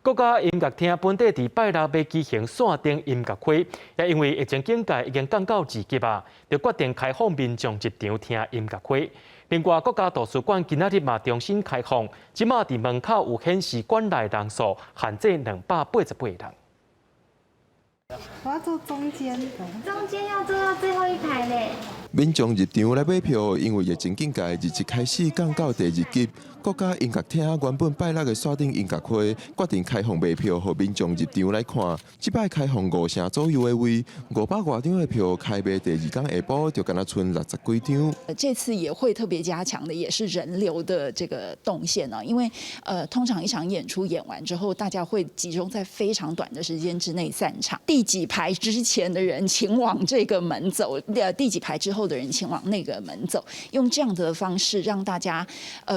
國家音樂廳本底佇拜六欲舉行線頂音樂會，也因為疫情警戒已經降到二級啊，就決定開放民眾入場聽音樂會。另外，國家圖書館今仔日嘛重新開放，這馬佇門口有顯示館內人數限制288人。我要坐中間，中間要坐到最後一排嘞。民眾入場來買票，因為疫情警戒日日開始降到第二級。國家音樂廳原本拜六的線頂音樂會，決定開放賣票，予民眾入場來看。這擺開放五成左右的位，500外張的票開賣第二工下晡就干焦賰60幾張。這次也會特別加強的，也是人流的這個動線啊，因為通常一場演出演完之後，大家會集中在非常短的時間之內散場。第幾排之前的人請往這個門走，第幾排之後的人請往那個門走，用這樣的方式讓大家，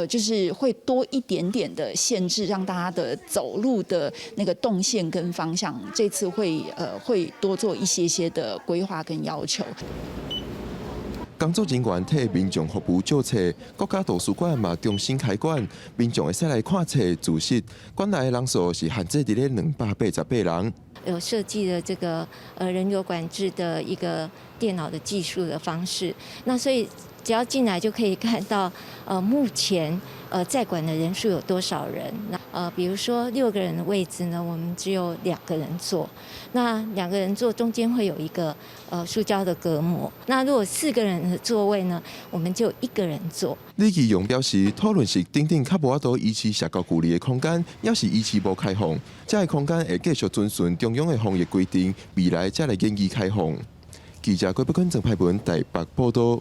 就是會多一點點的限制，讓大家的走路的那個動線跟方向，這次會多做一些些的規劃跟要求。工作人員替民眾服務借冊，國家圖書館嘛重新開館，民眾會使來看冊自習。館內的人數是限制佇咧288人。有設計了這個人流管制的一個電腦的技術的方式，那所以只要進來就可以看到，目前在館的人數有多少人。那比如說六個人的位置呢，我們只有兩個人坐，那兩個人坐中間會有一個塑膠的隔膜。那如果四個人的座位呢，我們就一個人坐。李其榮表示，討論室等等較無法度維持社交距離的空間，猶是維持無開放，這个空間會繼續遵循中央的防疫規定，未來才來研議開放。記者郭北坤、鄭派文台北報道。